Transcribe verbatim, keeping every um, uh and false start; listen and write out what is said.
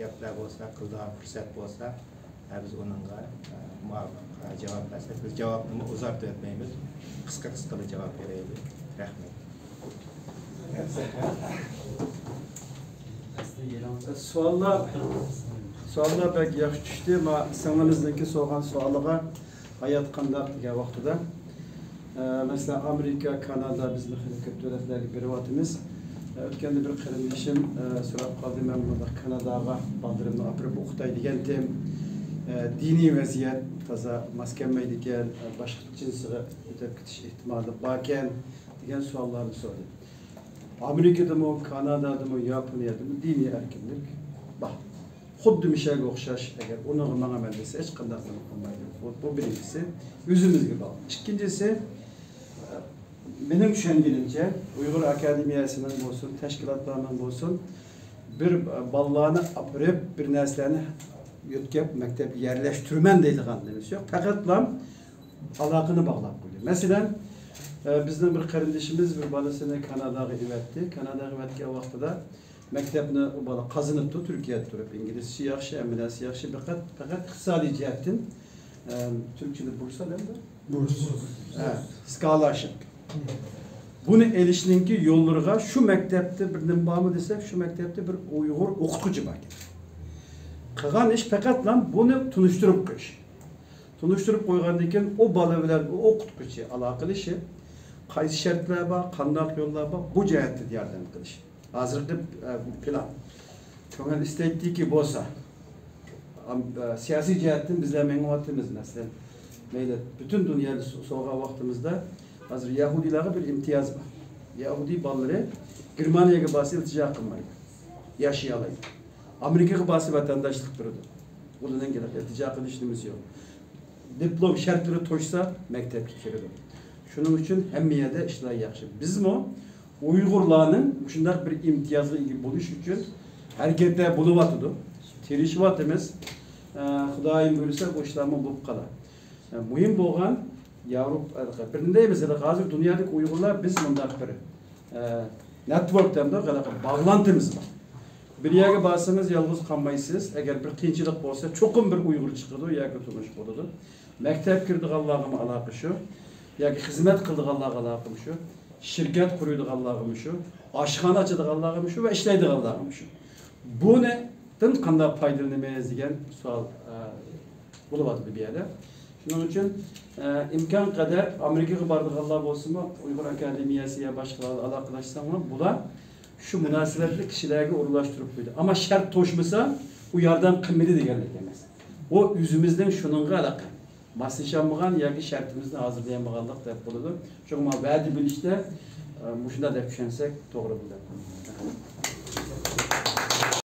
گەپلەر بولسا، قىلىدىغان پۇرسەت بولسا، ھە، بىز ئۇنىڭغا، ھە، مۇۋاپىق، ھە، جاۋاب بەرسەك، بىز جاۋابنىمۇ ئۇزارتىۋەتمەيمىز. قىسقا، قىسقىلا جاۋاب بېرەيلى. رەھمەت. سوئاللار، سوئاللار بەك ياخشى چۈشتى. ما سىڭلىمىزنىڭكى سورىغان سوئالىغا ھايات قانداق دېگەن ۋاقتىدا، ئە، مەسىلەن، ئامېرىكا، كانادا، بىزمۇ خېلى كۆپ دۆلەتلەرگە بېرىۋاتىمىز. ئە، ئۆتكەندە بىر قېرىندىشىم، ئە، سوراپ قالدى، مەن مۇنداق كاناداغا بالىلىرىمنى ئاپىرىپ ئوقۇتاي دېگەنتىم. ئە، دىنىي ۋەزىيەت تازا ماس كەلمەيدىكەن، ئە، باشقا جىنسىغا ئۆتۈپ كېتىش ئېھتىمالى باركەن دېگەن سوئاللارنى سورىدى. ئامېرىكىدىمۇ، كانادادىمۇ، ياپونىيەدىمۇ دىنىي ئەركىنلىك بار. خۇددى مىشەگە ئوخشاش، ئەگەر ئۇنىڭغا ماڭىمەن دېسە، ھېچقانداق نېمە قىلمايدۇ. بۇ، بۇ بىرىنچىسى، ئۆزىمىزگە باغلىق. ئىككىنچىسى، مېنىڭ چۈشەنگىنىمچە، ئۇيغۇر ئاكادېمىيەسىنىڭ بولسۇن، تەشكىلاتلارنىڭ بولسۇن، بىر بالىلارنى ئاپىرىپ، بىر نەرسىلەرنى يۆتكەپ، مەكتەپكە يەرلەشتۈرىمەن دەيدىغان نېمىسى يوق. پەقەتلا ئالاقىنى باغلاپ قويدى. مەسىلەن، ئە، بىزنىڭ بىر قېرىندىشىمىز بىر بالىسىنى كاناداغا ئېۋەتتى. كاناداغا ئېۋەتكەن ۋاقتىدا مەكتەپنى ئۇ بالا قازىنىپتۇ، تۈركىيەدە تۇرۇپ. ئىنگلىزچە ياخشى، ھەممە نەرسە ياخشى. پەقەت، پەقەت ئىقتىسادىي جەھەتتىن، ئە، تۈركچىدە بۇرس دەيدۇ. بۇرس. ھە، سكالارشىپ. بۇنى ئېلىشنىڭكى يوللىرىغا شۇ مەكتەپتە بىر نېمە بارمۇ دېسەك، شۇ مەكتەپتە بىر ئۇيغۇر ئوقۇتقۇچى بار ئىكەن. قىلغان ئىش پەقەتلا بۇنى تونۇشتۇرۇپ قويۇش. تونۇشتۇرۇپ قويغاندىن كېيىن، ئۇ بالا بىلەن ئۇ ئوقۇتقۇچى ئالاقىلىشىپ، قايسى شەرتلەر بار، قانداق يوللار بار، بۇ جەھەتتىن ياردەم قىلىش. ھازىرقى، ئە، پىلان. كۆڭۈل ئىستەيتتىكى بولسا، ئام-، ئە، سىياسىي جەھەتتىن بىزلەر مېڭىۋاتىمىز، مەسىلەن. مەيلى، پۈتۈن دۇنيادا سو-، سورىغان ۋاقتىمىزدا، ھازىر يەھۇدىيلارغا بىر ئىمتىياز بار. يەھۇدىي بالىلىرى گېرمانىيەگە بارسا ئىلتىجا قىلمايدۇ. ياشىيالايدۇ. ئامېرىكىغا بارسا ۋەتەنداشلىق بېرىدۇ. ئۇنىڭدىن كېيىن ئىلتىجا قىلىش نېمىسى يوق. دىپلوم شەرتلىرى توشسا مەكتەپكە كىرىدۇ. شۇنىڭ ئۈچۈن ھەممە يەردە ئىشلار ياخشى. بىزمۇ ئۇيغۇرلارنىڭ مۇشۇنداق بىر ئىمتىيازغا ئىگە بولۇش ئۈچۈن ھەرىكەتلەر بولۇۋاتىدۇ. تىرىشىۋاتىمىز. ئە، خۇدايىم بۇيرۇسا، بۇ ئىشلارمۇ بولۇپ قالار. ئە، مۇھىم بولغان ياۋروپا، بىرنى دەيمىز، ھازىر دۇنيادىكى ئۇيغۇرلار، بىز مۇنداق بىر، ئە، نېتۋورك دەمدۇق، ھېلىقى باغلانتىمىز بار. بىر يەرگە بارسىڭىز يالغۇز قالمايسىز. ئەگەر بىر قىيىنچىلىق بولسا، چوقۇم بىر ئۇيغۇر چىقىدۇ ياكى تونۇش بولىدۇ. مەكتەپ كىرىدىغانلارغىمۇ ئالاقە شۇ، ياكى خىزمەت قىلىدىغانلارغا ئالاقىمۇ شۇ، شىركەت قۇرىدىغانلارغىمۇ شۇ، ئاشخانا ئاچىدىغانلارغىمۇ شۇ ۋە ئىشلەيدىغانلارغىمۇ شۇ. بۇنىڭدىن قانداق پايدىلىنىمىز دېگەن سوئال، ئە، بولۇۋاتىدۇ بۇ يەردە. شۇنىڭ ئۈچۈن، ئە، ئىمكان قەدەر ئامېرىكىغا بارىدىغانلار بولسىمۇ، ئۇيغۇر ئاكادېمىيەسى يا باشقىلار بىلەن ئالاقىلاشساڭلار، بۇلار شۇ مۇناسىۋەتلىك كىشىلەرگە ئورۇنلاشتۇرۇپ قويدى. ئەمما شەرت توشمىسا، ئۇ ياردەم قىلمىدى دېگەنلىك ئەمەس. ئۇ ئۆزىمىزنىڭ شۇنىڭغا ھېلىقى ماسلىشالمىغان ياكى شەرتىمىزنى ھازىرلىيالمىغانلىق دەپ بولىدۇ. شۇڭا مانا ۋەدە بېرىشتە، ئە، مۇشۇنداق دەپ چۈشەنسەك توغرا بولىدۇ.